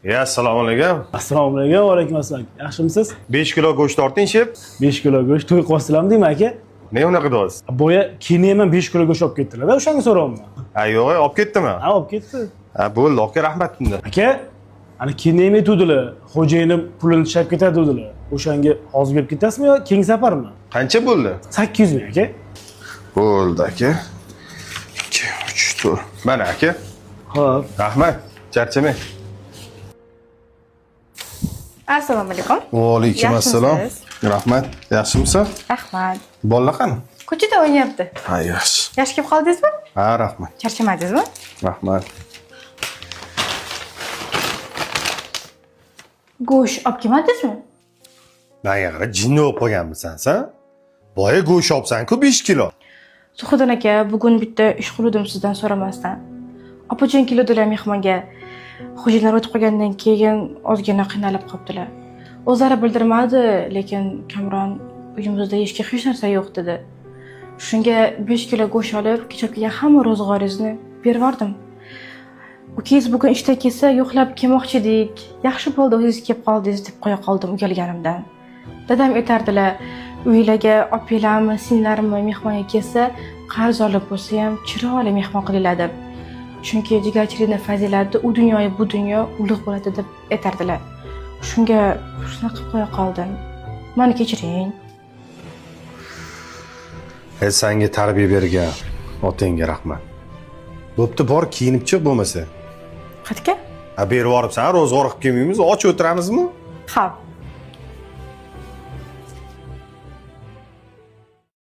Ya, assalomu alaykum. Assalomu alaykum, va alaykum assalom. Yaxshimisiz? 5 kilo go'sht torting, shep. 5 kilo go'sht to'y qilyapsizlarmi deyman aka? Ne unaqa deyapsiz? Boya keyin 5 kilo go'sht olib ketdilar-da, o'shanga so'rayapman. Ha, yo'q, olib ketdimi? Ha, olib ketdi. Ha, bo'ldi, aka, rahmat unda. Aka, ana keyin aytuvdilar, xo'jayinim pulini tashlab ketadi dedilar. O'shanga hozir berib ketasizmi yo keyingi safarmi? Qancha bo'ldi? 800 ming aka. Bo'ldi, aka. 2, 3, 4. Mana aka. Xo'p. Rahmat. Charchamang. Assalomu alaykum. Va alaykum assalom. Yaxshimisiz? Rahmat. Yaxshimisan? Rahmat. Bolalar qani? Ko'chada o'ynayapti. Ha, yaxshi. Yaxshi kelib qoldingizmi? Ha, rahmat. Charchamadingizmi? Rahmat. Go'sht olib kelmadingizmi? Menga qara, jinni bo'lib qolganmisan sen? Boya go'sht olibsan-ku 5 kilo. Zuhriddin aka, bugun bitta ish qiluvdim sizdan so'ramasdan. Opajon keluvdilar mehmonga. Xo'jayinlar o'tib qolgandan keyin ozgina qiynalib qolibdilar. O'zlari bildirmadi, lekin Kamron uyimizda yeyishga hech narsa yo'q dedi. Shunga 5 kilo go'sht olib, kecha olib kelgan hamma ro'zg'oringizni berib yubordim. Ukangiz bugun ishda kelsa, yo'qlab kelmoqchi edik. Yaxshi bo'ldi, o'zingiz kelib qoldingiz deb qo'ya qoldim uyalganimdan. Dadam aytardilar, uylarga opanglarmi, singillarmi mehmonga kelsa, qarz olib bo'lsa ham chiroyli mehmon qilinglar deb. Chunki jigarchilikni fazilati u dunyoyu bu dunyo ulug' bo'ladi deb aytardilar. Shunga shunaqa qilib qo'ya qoldim. Mani kechiring. E, senga tarbiya bergan otangga rahmat. Bo'pti, bor kiyinib chiq bo'lmasa. Qayerga? Ha, berib yuboribsan, ro'zg'or qilib kelmaymiz, och o'tiramizmi? Xo'p.